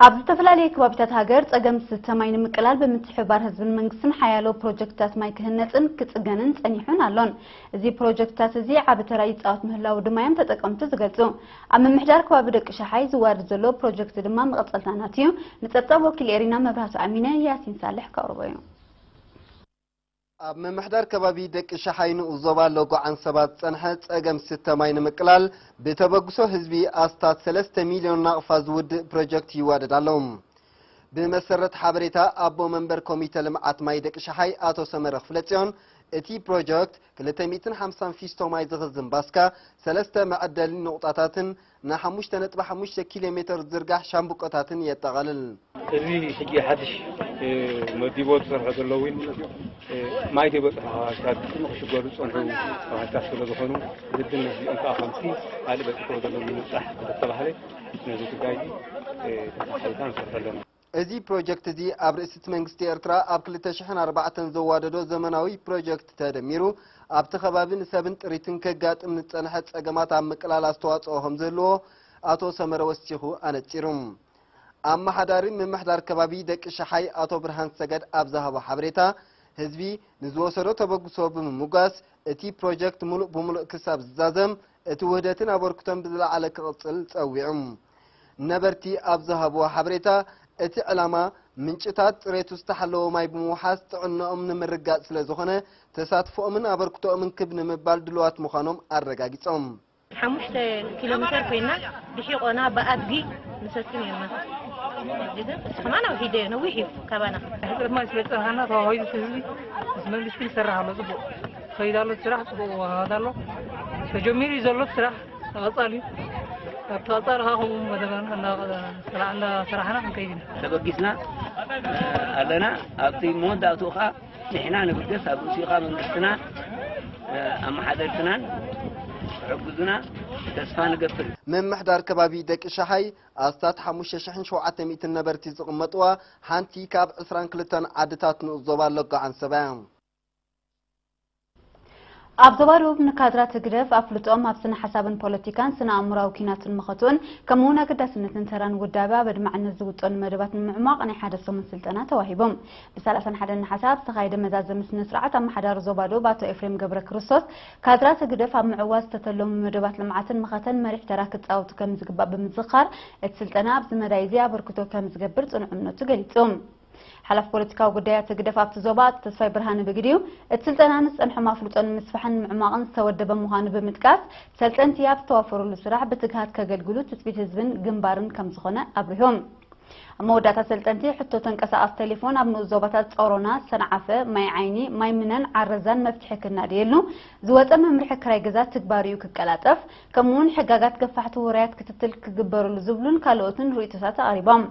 ኣብ ዝተፈላለየ ከባቢታት ሃገር ጸገም ዝስተ ማይ ንምቅላል ብምትሕብባር ህዝብን መንግስትን ሓያሎ ፕሮጀክትታት ማይ ክህነጽን ክጽገንን ጸኒሑን ኣሎን። እዚ ፕሮጀክትታት እዚ ዓቢ ተራ ይጻወት ምህላዉ ድማ እዮም ተጠቀምቲ ዝገልጹ። ኣብ ምምሕዳር ከባቢ ደቂ ሸሓይ ዝዋረድ ዘሎ ፕሮጀክት ድማ መቐጸልታ ናቱ እዩ። ንጸብጻብ ወኪል ኤሪና መብራህቱ ኣሚነ ያሲን ሳልሕ ከቕርቦ እዩ። ኣብ ምምሕዳር ከባቢ ደቂ ሸሓይ ንኡስ ዞባ ሎጎ ዓንሰባ ዝጸንሐ ጸገም ስተ ማይ ንምቅላል ብተበግሶ ህዝቢ ኣስታት ሰለስተ ሚልዮን ናቕፋ ዝውድእ ፕሮጀክት ይዋደድ ኣሎ። ብመሰረት ሓበሬታ ኣቦ መንበር ኮሚተ ልምዓት ማይ ደቂ ሸሓይ ኣቶ ሰመረ ክፍለጽዮን፣ እቲ ፕሮጀክት ክልተ ሚእትን ሓምሳን ፊስቶ ማይ ዝኽዝን ባስካ፣ ሰለስተ መዐደሊ ንቑጣታትን ንሓሙሽተ ነጥቢ ሓሙሽተ ኪሎ ሜተር ዝርጋሕ ሻምብቆታትን የጠቓልል። እዚ ሕጂ ሓድሽ፣ እ፣ መዲቦ ዝሰርሖ ዘሎ እውን፣ እ፣ ማይ ዘይበፅሖ ከባቢታት ንክሽገሩ ዝፀንሑ ከባቢታት ስለ ዝኾኑ፣ ግድን ነዚኦም ከዓ ከምቲ ካልእ በፂሕዎ ዘሎ ንምብፃሕ ስለዝተባህለ ነዚ ጉዳይ እዚ፣ እ፣ ተተሓሒዝና ንሰርሖ ኣለና። እዚ ፕሮጀክት እዚ ኣብ ርእሲ እቲ መንግስቲ ኤርትራ ኣብ ክልተ ሽሕን ኣርባዕተን ዘዋደዶ ዘመናዊ ፕሮጀክት ተደሚሩ፣ ኣብቲ ከባቢ ንሰብን ጥሪትን ከጋጥም ንጸንሐ ጸገማት ኣብ ምቅላል ኣስተዋጽኦ ከም ዝህልዎ ኣቶ ሰመረ ወሲኹ ኣነጺሩ። ኣመሓዳሪ ምምሕዳር ከባቢ ደቂ ሸሓይ ኣቶ ብርሃን ሰገድ ኣብ ዝሃቦ ሓበሬታ፣ ህዝቢ ንዝወሰዶ ተበግሶ ብምምጓስ፣ እቲ ፕሮጀክት ምሉእ ብምሉእ ክሳብ ዝዛዘም፣ እቲ ውህደትን ኣበርክቶን ብዝለዓለ ክቕጽል ጸዊዑ። ነበርቲ ኣብ ዝሃብዎ ሓበሬታ፣ እቲ ዕላማ ምንጭታት ጽሬቱ ዝተሓለወ ማይ ብምውሓስ ጥዕንኦም ንምርጋጽ ስለ ዝኾነ፣ ተሳትፎኦምን ኣበርክቶኦምን ክብ ንምባል ድሉዋት ምዃኖም ኣረጋጊጾም። ሓሙሽተ ኪሎ ሜተር ኮይና ብሒቆና ብኣድጊ ንሰቲ ነርና። ሕጂ ግን እስቲ ከማን ኣብ ሒደ ነዊሕ እዩ ካባና። ሕፅረት ማይ ስለ ዝፀንሓና ተዋሂዱ እቲ ህዝቢ ምስ መንግስቲ ይሰርሕ ኣሎ። ፅቡቅ ይኸይድ ኣሎ እቲ ስራሕ፣ ፅቡቅ ይወሃሃድ ኣሎ። ተጀሚሩ እዩ ዘሎ እቲ ስራሕ፣ ተቐፃሊ እዩ። ኣብቲ ቀፃሊ ከዓ ከምኡ መደበና እንዳ-፣ ስራ-፣ እንዳሰራሕና ክንከይድ ኢና። ተበጊስና ኣለና። ኣብቲ መወዳእትኡ ከዓ ንሕና ንብገስ፣ ኣብ ርእሲኡ ከዓ መንግስትና፣ ኣመሓደርትናን ክሕግዙና ተስፋ ንገብር። ምምሕዳር ከባቢ ደቂ ሸሓይ ኣስታት ሓሙሽተ ሽሕን ሸውዓተ ሚእትን ነበርቲ ዝቕመጥዋ ሓንቲ ካብ ዕስራን ክልተን ዓድታት ንኡስ ዞባ ሎጎ ዓንሰባ እያ። ኣብ ዞባ ደቡብ ንካድራት ህግደፍ ኣፍልጦኦም ኣብ ስነ ሓሳብን ፖለቲካን ስነ ኣእምሮኣዊ ኲናትን መኸትኡን ከምኡውን ኣገዳስነትን ተራን ውዳበ ኣብ ኣድማዕነት ዝውጠኑ መደባት ንምዕሟቕ ናይ ሓደ ሰሙን ስልጠና ተዋሂቦም። ብ ሰላሳን ሓደን ነሓሰ ኣብ ዝተኻየደ መዛዘሚ ስነ ስርዓት ኣመሓዳሪ ዞባ ደቡብ ኣቶ ኤፍሬም ገብረ ክርስቶስ፣ ካድራት ህግደፍ ኣብ ምዕዋት ዝተተለሙ መደባት ልምዓትን መኸተን መሪሕ ተራ ክጻወቱ ከም ዝግባእ ብምዝኻር፣ እቲ ስልጠና ኣብዚ መዳይ እዚ ኣበርክቶ ከም ዝገብር ጽኑዕ እምነቱ ገሊጹ። ሓላፊ ፖለቲካዊ ጉዳያት ህግደፍ ኣብቲ ዞባ ኣቶ ተስፋይ ብርሃነ ብግዲኡ፣ እቲ ስልጠና ንዝጸንሖም ኣፍልጦ ንምስፋሕን ንምዕማቕን ዝተወደበ ምዃኑ ብምጥቃስ፣ ሰልጠንቲ ኣብ ዝተዋፈሩሉ ስራሕ ብትግሃት ከገልግሉ ትጽቢት ህዝብን ግንባርን ከም ዝኾነ ኣብሪሆም። ኣብ መወዳእታ ሰልጠንቲ ሕቶ ተንቀሳቓሲ ቴሌፎን ኣብ ንኡስ ዞባታት ጾሮና፣ ሰንዓፈ፣ ማይ ዓይኒ፣ ማይ ምነን ዓረዛን መፍትሒ ክናደየሉ፣ ዝወጸ መምርሒ ክራይ ገዛ ትግባሪኡ ክቀላጠፍ፣ ከምኡውን ሕጋጋት ገፋሕቲ ውራያት ክትትል ክግበረሉ ዝብሉን ካልኦትን ርእይቶታት ኣቕሪቦም።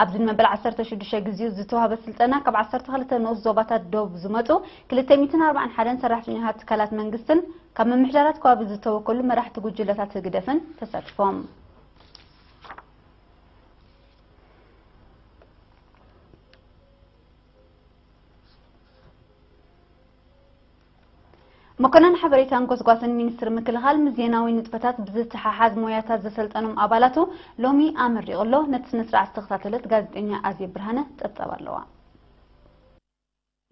ኣብዚ ንመበል ዓሰርተ ሽዱሽተ ግዜኡ ዝተዋህበ ስልጠና ካብ ዓሰርተ ክልተ ንኡስ ዞባታት ዶብ ዝመጹ ክልተ ሚእትን ኣርባዓን ሓደን ሰራሕተኛታት ትካላት መንግስትን ካብ ምምሕዳራት ከባቢ ዝተወከሉ መራሕቲ ጉጅለታት ህግደፍን ተሳቲፎም። መኮነን ሓበሬታን ጎስጓስን ሚኒስትሪ ምክልኻል ምስ ዜናዊ ንጥፈታት ብዝተሓሓዝ ሞያታት ዘሰልጠኖም ኣባላቱ ሎሚ ኣመሪቑ ኣሎ። ነቲ ስነ ስርዓት ዝተኸታተለት ጋዜጠኛ ኣዜብ ብርሃነ ጸብጻብ ኣለዋ።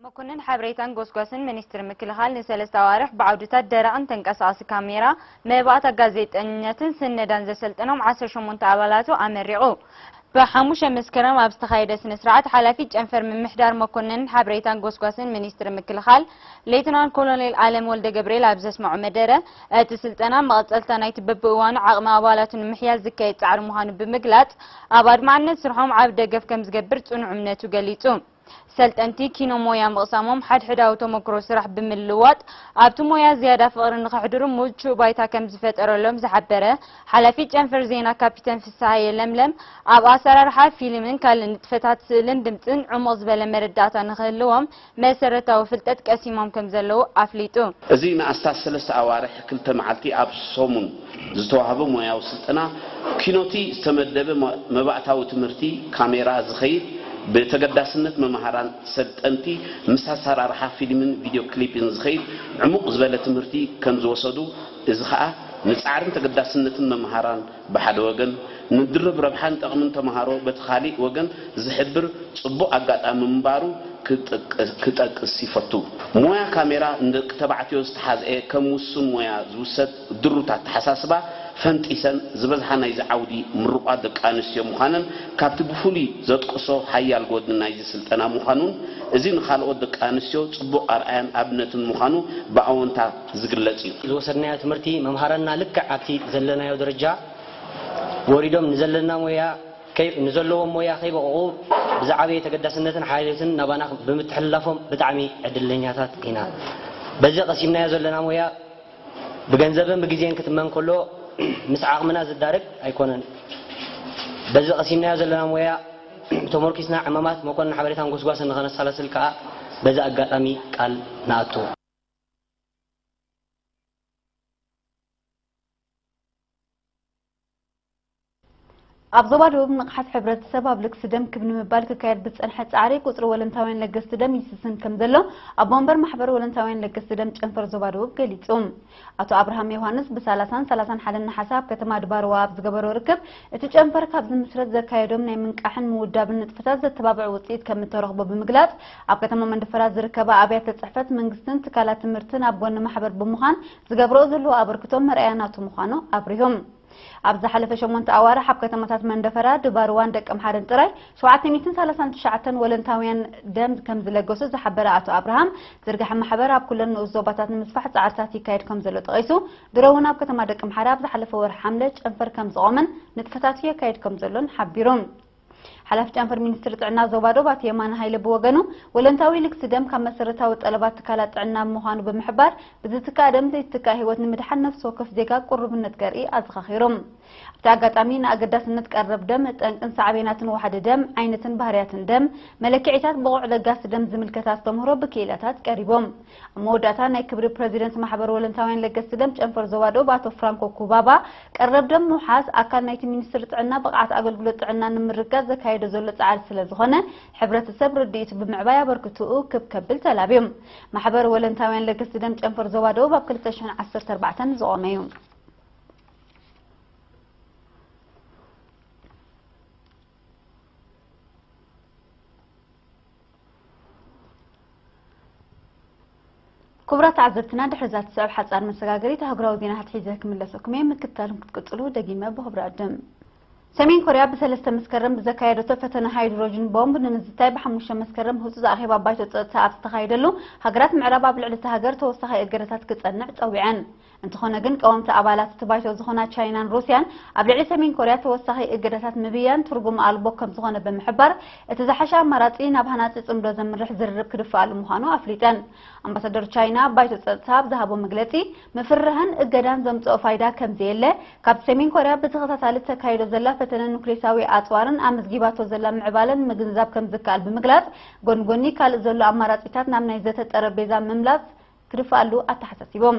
መኮነን ሓበሬታን ጎስጓስን ሚኒስትሪ ምክልኻል ንሰለስተ ኣዋርሕ ብዓውድታት ደረቕን ተንቀሳቓሲ ካሜራ፣ መባእታ ጋዜጠኝነትን ስነዳን ዘሰልጠኖም ዓሰርተ ሸሞንተ ኣባላቱ ኣመሪቑ። ብሓሙሽተ መስከረም ኣብ ዝተኻየደ ስነ ስርዓት፣ ሓላፊ ጨንፈር ምምሕዳር መኮነን ሓበሬታን ጎስጓስን ሚኒስትሪ ምክልኻል ሌተናል ኮሎኔል ኣለም ወልደ ገብርኤል ኣብ ዘስምዖ መደረ፣ እቲ ስልጠና መቐጸልታ ናይቲ በብእዋኑ ዓቕሚ ኣባላቱ ንምሕያል ዝካየድ ጻዕሪ ምዃኑ ብምግላጽ፣ ኣብ ኣድማዕነት ስርሖም ዓቢ ደገፍ ከም ዝገብር ጽኑዕ እምነቱ ገሊጹ። ሰልጠንቲ ኪኖ ሞያ ምቕሳሞም ሓድሕዳዊ ተመክሮ ስራሕ ብምልዋጥ ኣብቲ ሞያ ዝያዳ ፍቕሪ ንኸሕድሩ ምቹእ ባይታ ከም ዝፈጠረሎም ዝሓበረ ሓላፊ ጨንፈር ዜና ካፒተን ፍስሃየ ለምለም፣ ኣብ ኣሰራርሓ ፊልምን ካልእ ንጥፈታት ስእልን ድምጽን ዕሙቕ ዝበለ መረዳእታ ንኽህልዎም መሰረታዊ ፍልጠት ቀሲሞም ከም ዘለዉ ኣፍሊጡ። እዚ ንኣስታት ሰለስተ ኣዋርሕ ክልተ መዓልቲ ኣብ ሰሙን ዝተዋህበ ሞያዊ ስልጠና፣ ኪኖቲ ዝተመደበ መ-፣ መባእታዊ ትምህርቲ ካሜራ ዝኸይድ፣ ብተገዳስነት መምሃራን ሰልጠንቲ ምስ ኣሰራርሓ ፊልምን ቪድዮ ክሊፕን ዝኸይድ ዕሙቕ ዝበለ ትምህርቲ ከም ዝወሰዱ፣ እዚ ኸኣ ንጻዕርን ተገዳስነትን መምሃራን ብሓደ ወገን፣ ንድርብ ረብሓን ጠቕምን ተምሃሮ በቲ ካሊእ ወገን ዝሕብር ጽቡቕ ኣጋጣሚ ምንባሩ ክጠቅስ ይፈቱ። ሞያ ካሜራ ንደቂ ተባዕትዮ ዝተሓዝኤ ከም ውሱን ሞያ ዝውሰድ ድሩት ኣተሓሳስባ ፈንጢሰን ዝበዝሓ ናይዚ ዓውዲ ምሩቓት ደቂ ኣንስትዮ ምዃነን ካብቲ ብፍሉይ ዘጥቅሶ ሓያል ጎድኒ ናይዚ ስልጠና ምዃኑን እዚ ንኻልኦት ደቂ ኣንስትዮ ጽቡቕ ኣርኣያን ኣብነትን ምዃኑ ብኣወንታ ዝግለጽ እዩ። ዝወሰድናዮ ትምህርቲ መምሃረና ልክዕ ኣብቲ ዘለናዮ ደረጃ ወሪዶም ንዘለና ሞያ ከይ- ንዘለዎም ሞያ ከይበቕቑ ብዝዓበየ ተገዳስነትን ሓልዮትን ናባና ብምትሕልላፎም ብጣዕሚ ዕድለኛታት ኢና። በዚ ቀሲምናዮ ዘለና ሞያ ብገንዘብን ብግዜን ክትመን ከሎ ምስ ዓቕምና ዝዳረግ ኣይኮነን። በዚ ቀሲምናዮ ዘለና ሞያ ተመርኪስና ዕማማት መኮንን ሓበሬታን ጎስጓስን ንኸነሰላስል ከኣ በዚ ኣጋጣሚ ቃል ንኣቱ። ኣብ ዞባ ደቡብ ንቕሓት ሕብረተሰብ ኣብ ልግሲ ደም ክብ ንምባል ክካየድ ብዝጸንሐ ጻዕሪ ቁጽሪ ወለንታውያን ለገስቲ ደም ይስስን ከም ዘሎ ኣቦ ወንበር ማሕበር ወለንታውያን ለገስቲ ደም ጨንፈር ዞባ ደቡብ ገሊጹ። ኣቶ ኣብርሃም ዮሃንስ ብ30ን 31 ነሓሰ ኣብ ከተማ ድባርዋ ኣብ ዝገበሮ ርክብ እቲ ጨንፈር ካብ ዝምስረት ዘካየዶም ናይ ምንቃሕን ምውዳብን ንጥፈታት ዘተባብዕ ውጽኢት ከም እተረኽቦ ብምግላጽ ኣብ ከተማ መንደፈራ ዝርከባ ኣብያተ ጽሕፈት መንግስትን ትካላት ትምህርትን ኣብ ጎኒ ማሕበር ብምዃን ዝገብርኦ ዘለዉ ኣበርክቶ መርኣያ ናቱ ምዃኑ ኣብሪሆም። ኣብ ዝሓለፈ ሸሞንተ ኣዋርሕ ኣብ ከተማታት መንደፈራ፣ ድባርዋን ደቀምሓረን ጥራይ ሸውዓተ ሚእትን ሰላሳን ትሽዓተን ወለንታውያን ደም ከም ዝለገሱ ዝሓበረ ኣቶ ኣብርሃም፣ ዝርግሐ ማሕበር ኣብ ኩለን ንኡስ ዞባታት ንምስፋሕ ጻዕርታት ይካየድ ከም ዘሎ ጠቒሱ፣ ድሮ እውን ኣብ ከተማ ደቀምሓረ ኣብ ዝሓለፈ ወርሒ ሓምለ ጨንፈር ከም ዝቖመን ንጥፈታቱ የካየድ ከም ዘሎን ሓቢሩ። ሓላፊ ጨንፈር ሚኒስትሪ ጥዕና ዞባ ዶብ ኣቶ የማነ ሃይለ ብወገኑ፣ ወለንታዊ ልግሲ ደም ካብ መሰረታዊ ጠለባት ትካላት ጥዕና ምዃኑ ብምሕባር፣ ብዝትካእ ደም ዘይትካእ ህይወት ንምድሓን ነፍሲ ወከፍ ዜጋ ቅሩብነት ከርኢ ኣዘኻኺሩ። ኣብቲ ኣጋጣሚ ንኣገዳስነት ቀረብ ደም፣ ጠንቅን ሳዕቤናትን ዋሕዲ ደም፣ ዓይነትን ባህርያትን ደም፣ መለክዒታት ብቑዕ ለጋሲ ደም ዝምልከት ኣስተምህሮ ብክኢላታት ቀሪቦም። ኣብ መወዳእታ ናይ ክብሪ ፕረዚደንት ማሕበር ወለንታውያን ለገስቲ ደም ጨንፈር ዞባ ዶብ ኣቶ ፍራንኮ ኩባባ፣ ቀረብ ደም ምውሓስ ኣካል ናይቲ ሚኒስትሪ ጥዕና ብቕዓት ኣገልግሎት ጥዕና ንምርግጋጽ ዘካየዶ ዘሎ ጻዕሪ ስለ ዝኾነ፣ ሕብረተሰብ ርድኢቱ ብምዕባይ ኣበርክትኡ ክብ ከብል ተላብዮም። ማሕበር ወለንታውያን ለገስቲ ደም ጨንፈር ዞባ ደቡብ ኣብ ክልተ ሽሕን ዓሰርተ ኣርባዕተን ዝቖመ እዩ። ክቡራት ተዓዘብትና፣ ድሕሪ እዛ ትስዕብ ሓጻር መሰጋገሪት ኣህጉራዊ ዜናታት ሒዘ ክምለሰኩም እየ። ምክትታልኩም ክትቅጽሉ ደጊመ ብኽብሪ ዕድም። ሰሜን ኮርያ ብሰለስተ መስከረም ብዘካየደቶ ፈተነ ሃይድሮጅን ቦምብ ንምዝታይ ብሓሙሽተ መስከረም ህጹጽ ኣኼባ ባይቶ ጸጥታ ኣብ ዝተኻየደሉ፣ ሃገራት ምዕራብ ኣብ ልዕሊ እታ ሃገር ተወሳኺ እገዳታት ክጸንዕ ጸዊዐን። እንተኾነ ግን፣ ቀወምቲ ኣባላት እቲ ባይቶ ዝኾና ቻይናን ሩስያን ኣብ ልዕሊ ሰሜን ኮርያ ተወሳኺ እገዳታት ምብያን ትርጉም ኣልቦ ከም ዝኾነ ብምሕባር፣ እቲ ዝሓሸ ኣማራጺ ናብ ሃናጺ ጽምዶ ዘምርሕ ዝርርብ ክድፍኣሉ ምዃኑ ኣፍሊጠን። ኣምባሳደር ቻይና ኣብ ባይቶ ጸጥታ ኣብ ዝሃቦ መግለጺ፣ ምፍርራህን እገዳን ዘምጽኦ ፋይዳ ከም ዘየለ፣ ካብ ሰሜን ኮርያ ብተኸታታሊ ተካይዶ ዘላ ፈተነ ኑክሌሳዊ ኣጽዋርን ኣመዝጊባቶ ዘላ ምዕባለን ምግንዛብ ከም ዝከኣል ብምግላጽ፣ ጎኒ ጎኒ ካልእ ዘሎ ኣማራጺታት ናብ ናይ ዘተ ጠረጴዛ ምምላስ ክድፍኣሉ ኣተሓሳሲቦም።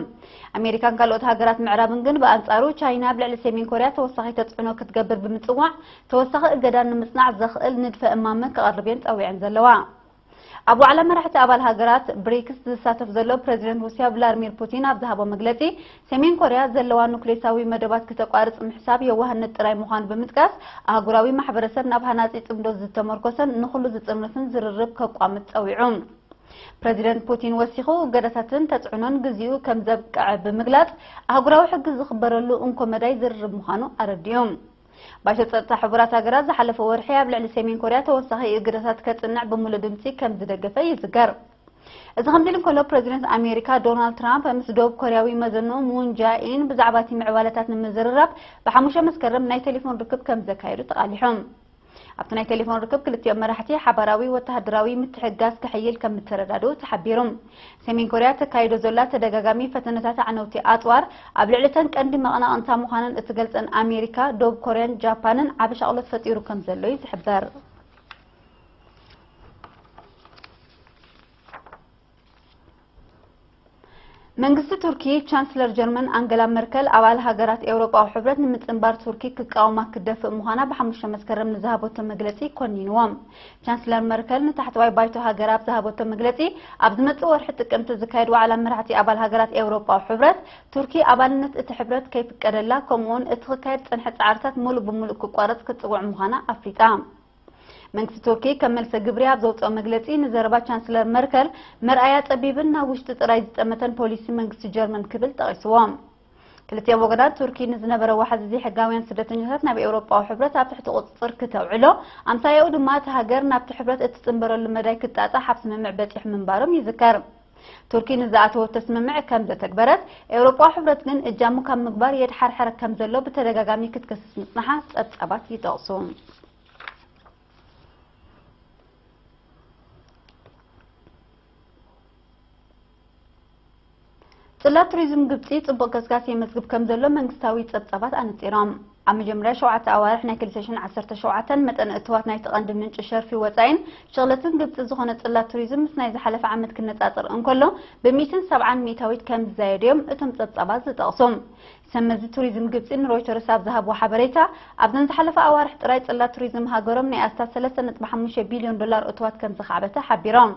ኣሜሪካን ካልኦት ሃገራት ምዕራብን ግን ብኣንጻሩ፣ ቻይና ኣብ ልዕሊ ሰሜን ኮርያ ተወሳኺ ተጽዕኖ ክትገብር ብምጽዋዕ፣ ተወሳኺ እገዳ ንምጽናዕ ዘኽእል ንድፈ እማመ ክቐርብ እየን ጸዊዐን ዘለዋ። ኣብ ዋዕላ መራሕቲ ኣባል ሃገራት ብሪክስ ዝሳተፍ ዘሎ ፕረዚደንት ሩስያ ቭላድሚር ፑቲን ኣብ ዝሃቦ መግለጺ፣ ሰሜን ኮርያ ዘለዋ ኑክሌሳዊ መደባት ክተቋርጽ ምሕሳብ የዋህነት ጥራይ ምዃኑ ብምጥቃስ፣ ኣህጉራዊ ማሕበረሰብ ናብ ሃናጺ ጽምዶ ዝተመርኮሰን ንኹሉ ዝጽርንፍን ዝርርብ ከቋምት ጸዊዑ። ፕረዚደንት ፑቲን ወሲኹ፣ እገዳታትን ተጽዕኖን ግዚኡ ከም ዘብቅዐ ብምግላጽ፣ ኣህጉራዊ ሕጊ ዝኽበረሉ እንኮ መዳይ ዝርርብ ምዃኑ ኣረዲኡ። ባይቶ ጸጥታ ሕቡራት ሃገራት ዝሓለፈ ወርሒ ኣብ ልዕሊ ሰሜን ኮርያ ተወሳኺ እገዳታት ከጽንዕ ብምሉእ ድምጺ ከም ዝደገፈ ይዝከር። እዚ ከምዚ ኢሉ እንከሎ፣ ፕረዚደንት ኣሜሪካ ዶናልድ ትራምፕ ምስ ደቡብ ኮርያዊ መዘንኡ ሙን ጃኢን ብዛዕባ እቲ ምዕባለታት ንምዝርራብ ብሓሙሽተ መስከረም ናይ ቴሌፎን ርክብ ከም ዘካየዱ ተቓሊሖም። ኣብቲ ናይ ቴሌፎን ርክብ ክልቲኦም መራሕቲ ሓባራዊ ወተሃደራዊ ምትሕግጋዝ ከሕይል ከም እተረዳድኡ ተሓቢሩ። ሰሜን ኮርያ ተካይዶ ዘላ ተደጋጋሚ ፈተነታት ኣዕነውቲ ኣጽዋር ኣብ ልዕሊ እተን ቀንዲ መቐናቕንታ ምዃነን እትገልጸን ኣሜሪካ፣ ደቡብ ኮርያን ጃፓንን ዓቢ ሻቕሎት ፈጢሩ ከም ዘሎ እዩ ዝሕበር። መንግስቲ ቱርኪ፣ ቻንስለር ጀርመን ኣንገላ መርከል፣ ኣባል ሃገራት ኤውሮጳዊ ሕብረት ንምጽንባር ቱርኪ ክቃወማ ክደፍእ ምዃና ብሓሙሽተ መስከረም ንዝሃበቶ መግለጺ ኮኒንዎም። ቻንስለር መርከል ንታሕተዋይ ባይቶ ሃገር ኣብ ዝሃበቶ መግለጺ፣ ኣብ ዝመጽእ ወርሒ ጥቅምቲ ዝካየድ ዋዕላ መራሕቲ ኣባል ሃገራት ኤውሮጳዊ ሕብረት፣ ቱርኪ ኣባልነት እቲ ሕብረት ከይፍቀደላ፣ ከምኡውን እቲ ክካየድ ዝጸንሐ ጻዕርታት ሙሉእ ብሙሉእ ክቋረጽ ክትጽውዕ ምዃና ኣፍሊጣ። መንግስቲ ቱርኪ ከም መልሰ ግብሪ ኣብ ዘውፅኦ መግለፂ፣ ንዘረባ ቻንስለር መርከል መርኣያ ጠቢብን ናብ ውሽጢ ጥራይ ዝጠመተን ፖሊሲ መንግስቲ ጀርመን ክብል ጠቒስዎ። ክልቲኦም ወገናት፣ ቱርኪ ንዝነበረ ዋሕዚ ዘይሕጋውያን ስደተኛታት ናብ ኤውሮጳዊ ሕብረት ኣብ ትሕቲ ቁፅፅር ክተውዕሎ፣ ኣምሳያኡ ድማ እቲ ሃገር ናብቲ ሕብረት እትፅንበረሉ መዳይ ክጣጣሕ ኣብ ስምምዕ በፂሑ ምንባሮም ይዝከር። ቱርኪ ንዝኣተወቶ ስምምዕ ከም ዘተግበረት፣ ኤውሮጳዊ ሕብረት ግን እጃሙ ካብ ምግባር የድሓርሕር ከም ዘሎ ብተደጋጋሚ ክትከስስ ምጽንሓ ጸብጻባት ይጠቕሱ። ጽላት ቱሪዝም ግብጺ ጽቡቕ ገስጋስ የመዝግብ ከም ዘሎ መንግስታዊ ጸብጻባት ኣነጺሮም። ኣብ መጀመርያ ሸውዓተ ኣዋርሕ ናይ ክልተ ሽሕን ዓሰርተ ሸውዓተን፣ መጠን እትዋት ናይቲ ቀንዲ ምንጪ ሸርፊ ወጻኢን ሸቕለትን ግብጺ ዝኾነ ጽላት ቱሪዝም ምስ ናይ ዝሓለፈ ዓመት ክነጻጸር እንከሎ፣ ብሚእትን ሰብዓን ሚእታዊት ከም ዝዛየደ እዮም እቶም ጸብጻባት ዝጠቕሱ። ሰመዚ ቱሪዝም ግብጺ ንሮይተርስ ኣብ ዝሃብዎ ሓበሬታ፣ ኣብዘን ዝሓለፈ ኣዋርሕ ጥራይ ጽላት ቱሪዝም ሃገሮም ናይ ኣስታት ሰለስተ ነጥቢ ሓሙሽተ ቢልዮን ዶላር እትዋት ከም ዘኻዕበተ ሓቢሮም።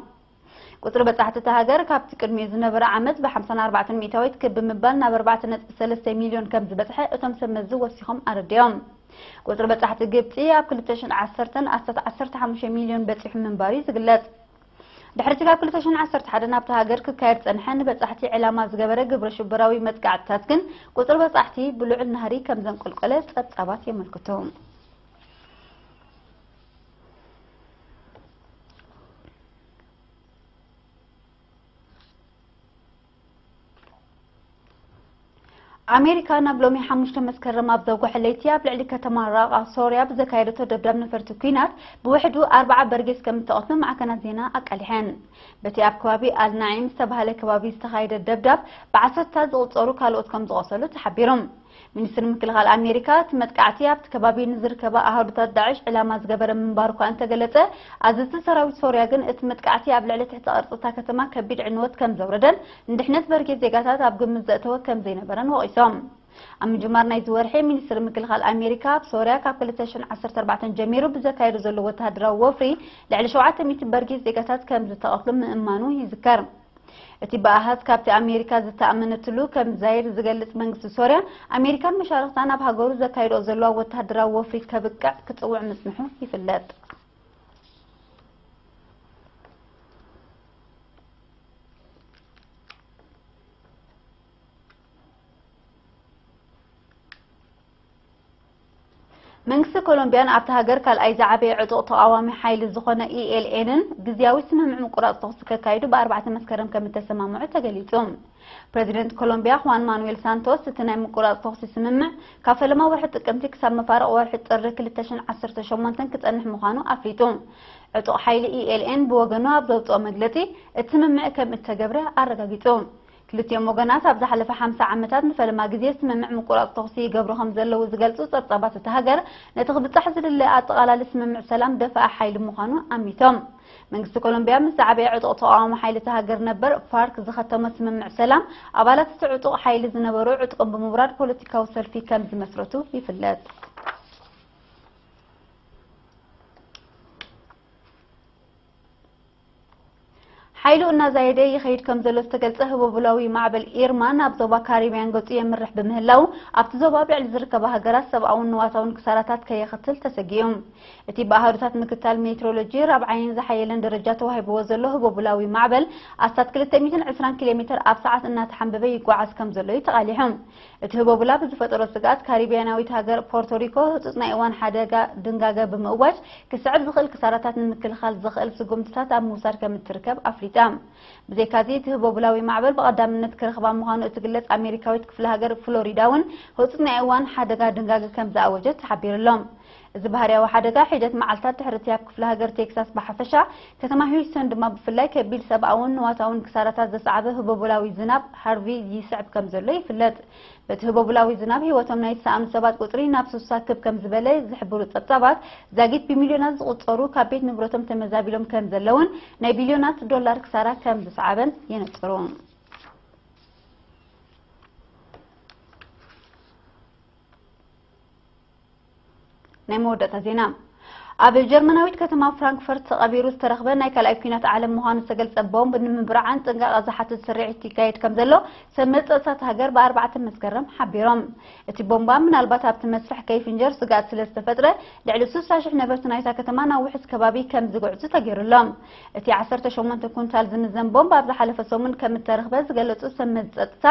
ቁጽሪ በጻሕቲ እታ ሃገር ካብቲ ቅድሚኡ ዝነበረ ዓመት ብ ሓምሳን ኣርባዕተን ሚእታዊት ክብ ብምባል ናብ ኣርባዕተ ነጥቢ ሰለስተ ሚልዮን ከም ዝበጽሐ እቶም ሰመዚ ወሲኾም ኣረዲኦም። ቁጽሪ በጻሕቲ ግብጺ ኣብ ክልተ ሽሕን ዓሰርተን ኣስታት ዓሰርተ ሓሙሽተ ሚልዮን በጺሑ ምንባሩ እዩ ዝግለጽ። ድሕሪ እቲ ካብ ክልተ ሽሕን ዓሰርተ ሓደን ናብታ ሃገር ክካየድ ዝጸንሐ ንበጻሕቲ ዕላማ ዝገበረ ግብረ ሽበራዊ መጥቃዕትታት ግን፣ ቁጽሪ በጻሕቲ ብልዑል ናህሪ ከም ዘንቆልቆለ ጸብጻባት የመልክቱ። ኣሜሪካ ናብ ሎሚ ሓሙሽተ መስከረም ኣብ ዘውግሐ ለይቲ ኣብ ልዕሊ ከተማ ራቃ ሶርያ ብዘካየደቶ ደብዳብ ነፈርቲ ኲናት ብውሕዱ ኣርባዓ በርጌስ ከም እተቐትሉ ማዕከናት ዜና ኣቃሊሐን። በቲ ኣብ ከባቢ ኣልናዒም ዝተባህለ ከባቢ ዝተኻየደ ደብዳብ ብዓሰርታት ዝቑጸሩ ካልኦት ከም ዝቖሰሉ ተሓቢሩ። ሚኒስትሪ ምክልኻል ኣሜሪካ፣ እቲ መጥቃዕቲ ኣብቲ ከባቢ ንዝርከባ ኣሃዱታት ዳዕሽ ዕላማ ዝገበረ ምንባሩ እኳ እንተገለጸ፣ ኣዘዝቲ ሰራዊት ሶርያ ግን እቲ መጥቃዕቲ ኣብ ልዕሊ ትሕቲ ቅርጺ እታ ከተማ ከቢድ ዕንወት ከም ዘውረደን ንድሕነት በርጌስ ዜጋታት ኣብ ግምት ዘእተወ ከም ዘይነበረን ወቒሶም። ኣብ ምጅማር ናይዚ ወርሒ፣ ሚኒስትሪ ምክልኻል ኣሜሪካ ኣብ ሶርያ ካብ ክልተ ሽሕን ዓሰርተ ኣርባዕተን ጀሚሩ ብዘካየዶ ዘሎ ወተሃደራዊ ወፍሪ ልዕሊ ሸውዓተ ሚእቲ በርጌስ ዜጋታት ከም ዝተቐትሉ ምእማኑ ይዝከር። እቲ ብኣሃዝ ካብቲ ኣሜሪካ ዝተኣመነትሉ ከም ዝዛይድ ዝገልጽ መንግስቲ ሶርያ፣ ኣሜሪካን መሻርኽታን ኣብ ሃገሩ ዘካይድኦ ዘለዋ ወተሃደራዊ ወፍሪ ከብቅዕ ክጽውዕ ምጽንሑ ይፍለጥ። መንግስቲ ኮሎምቢያን ኣብታ ሃገር ካልኣይ ዝዓበየ ዕጡቕ ተቓዋሚ ሓይሊ ዝኾነ ኢኤልኤንን ግዝያዊ ስምምዕ ምቁራጽ ተኹሲ ከካይዱ ብኣርባዕተ መስከረም ከም እተሰማምዑ ተገሊጹ። ፕረዚደንት ኮሎምቢያ ሁዋን ማኑዌል ሳንቶስ፣ እቲ ናይ ምቁራጽ ተኹሲ ስምምዕ ካብ ፈለማ ወርሒ ጥቅምቲ ክሳብ መፋርቕ ወርሒ ጥሪ ክልተ ሽሕን ዓሰርተ ሸሞንተን ክጸንሕ ምዃኑ ኣፍሊጡ። ዕጡቕ ሓይሊ ኢኤልኤን ብወገኑ ኣብ ዘውጽኦ መግለጺ፣ እቲ ስምምዕ ከም እተገብረ ኣረጋጊጹ። ክልቲኦም ወገናት ኣብ ዝሓለፈ ሓምሳ ዓመታት ንፈለማ ግዜ ስምምዕ ምቁራጽ ተኹሲ ይገብሩ ከም ዘለዉ ዝገልጹ ጸብጻባት እታ ሃገር፣ ነቲ ክብጻሕ ዝድለ ኣጠቓላሊ ስምምዕ ሰላም ደፋኢ ሓይሊ ምዃኑ ኣሚቶም። መንግስቲ ኮሎምቢያ ምስ ዝዓበየ ዕጡቕ ተቓዋሚ ሓይሊ እታ ሃገር ነበር ፋርክ ዝኸተሞ ስምምዕ ሰላም፣ ኣባላት እቲ ዕጡቕ ሓይሊ ዝነበሩ ዕጥቆም ብምውራድ ፖለቲካዊ ሰልፊ ከም ዝመስረቱ ይፍለጥ። ሓይሉ እናዛየደ ይኸይድ ከም ዘሎ ዝተገልጸ ህቦብላዊ ማዕበል ኢርማ ናብ ዞባ ካሪብያን ገጹ የምርሕ ብምህላው፣ ኣብቲ ዞባ ኣብ ልዕሊ ዝርከባ ሃገራት ሰብኣውን ንዋታውን ክሳራታት ከየኸትል ተሰጊኡ። እቲ ብኣሃዱታት ምክትታል ሜትሮሎጂ ራብዓይን ዝሓየለን ደረጃ ተዋሂብዎ ዘሎ ህቦብላዊ ማዕበል ኣስታት ክልተ ሚእትን ዕስራን ኪሎ ሜትር ኣብ ሰዓት እናተሓንበበ ይጓዓዝ ከም ዘሎ እዩ ተቓሊሑ። እቲ ህቦብላ ብዝፈጠሮ ስግኣት፣ ካሪብያናዊት ሃገር ፖርቶሪኮ ህጹጽ ናይ እዋን ሓደጋ ድንጋገ ብምእዋጅ፣ ክስዕብ ዝኽእል ክሳራታት ንምክልኻል ዘኽእል ስጉምትታት ኣብ ምውሳድ ከም እትርከብ ኣፍሊጣ። ብዘይካዚ፣ እቲ ህቦብላዊ ማዕበል ብቐዳምነት ክረኽባ ምዃኑ እትግለጽ ኣሜሪካዊት ክፍለ ሃገር ፍሎሪዳ እውን ህጹጽ ናይ እዋን ሓደጋ ድንጋገ ከም ዝኣወጀት ተሓቢሩ ኣሎ። እዚ ባህርያዊ ሓደጋ፣ ሒደት መዓልታት ድሕሪ እቲ ኣብ ክፍለ ሃገር ቴክሳስ ብሓፈሻ፣ ከተማ ሂውስተን ድማ ብፍላይ፣ ከቢድ ሰብኣውን ንዋታውን ክሳራታት ዘስዓበ ህቦብላዊ ዝናብ ሃርቪ ይስዕብ ከም ዘሎ ይፍለጥ። በቲ ህቦብላዊ ዝናብ ህይወቶም ናይ ዝሰኣኑ ሰባት ቁጽሪ ናብ ስሳ ክብ ከም ዝበለ ዝሕብሩ ጸብጻባት፣ ዛጊት ብሚልዮናት ዝቑጸሩ ካብ ቤት ንብረቶም ተመዛቢሎም ከም ዘለውን ናይ ቢልዮናት ዶላር ክሳራ ከም ዝሰዓበን የነጽሩ። ናይ መወዳእታ ዜና። ኣብ ጀርመናዊት ከተማ ፍራንክፈርት ተቐቢሩ ዝተረኽበ ናይ ካልኣይ ኲናት ዓለም ምዃኑ ዝተገልጸ ቦምብ ንምብርዓን ጥንቃቐ ዝሓትት ስርዒት ይካየድ ከም ዘሎ ሰብ መዚ ጸጥታ እታ ሃገር ብኣርባዕተ መስከረም ሓቢሮም። እቲ ቦምባ ምናልባት ኣብቲ መስርሕ ከይፍንጀር ስግኣት ስለ ዝተፈጥረ፣ ልዕሊ ስሳ ሽሕ ነበርቲ ናይታ ከተማ ናብ ውሑስ ከባቢ ከም ዝግዕዙ ተገይሩሎም። እቲ ዓሰርተ ሸሞንተ ኩንታል ዝምዘን ቦምብ ኣብ ዝሓለፈ ሰሙን ከም እተረኽበ ዝገለጹ ሰብ መዚ ጸጥታ፣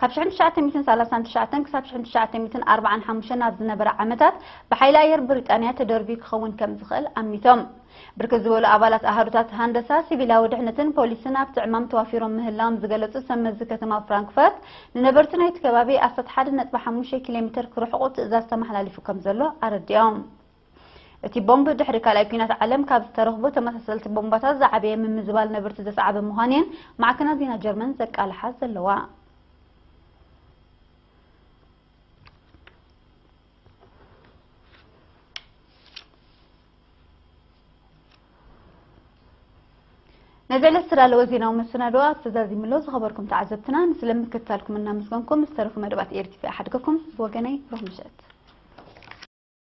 ካብ ሽሕን ትሽዓተ ሚእትን ሰላሳን ትሽዓተን ክሳብ ሽሕን ትሽዓተ ሚእትን ኣርባዓን ሓሙሽተን ኣብ ዝነበረ ዓመታት ብሓይሊ ኣየር ብሪጣንያ ተደርብዩ ክኸውን ከም ዝኽእል ኣሚቶም። ብርክት ዝበሉ ኣባላት ኣሃዱታት ሃንደሳ፣ ሲቪላዊ ድሕነትን ፖሊስን ኣብቲ ዕማም ተዋፊሮም ምህላዎም ዝገለጹ ሰብ መዚ ከተማ ፍራንክፈርት፣ ንነበርቲ ናይቲ ከባቢ ኣስታት ሓደ ነጥቢ ሓሙሽተ ኪሎ ሜትር ክርሕቑ ትእዛዝ ተመሓላሊፉ ከም ዘሎ ኣረዲኦም። እቲ ቦምብ ድሕሪ ካልኣይ ኲናት ዓለም ካብ ዝተረኽቡ ተመሳሰልቲ ቦምባታት ዝዓበየ ምምዝባል ነበርቲ ዘስዓበ ምዃኑ እየን ማዕከናት ዜና ጀርመን ዘቃልሓ ዘለዋ። ነዚ ዕለት ዝተዳለወ ዜናዊ መሰናድኦ ኣብ ተዛዚምሎ ዝኸበርኩም ተዓዘብትና፣ ንስለ ምክትታልኩም እናመስገንኩም፣ ዝተረፉ መደባት ኤር ቲ ቪ ሓድገኩም። ብወገነይ ሩህ ምሸት።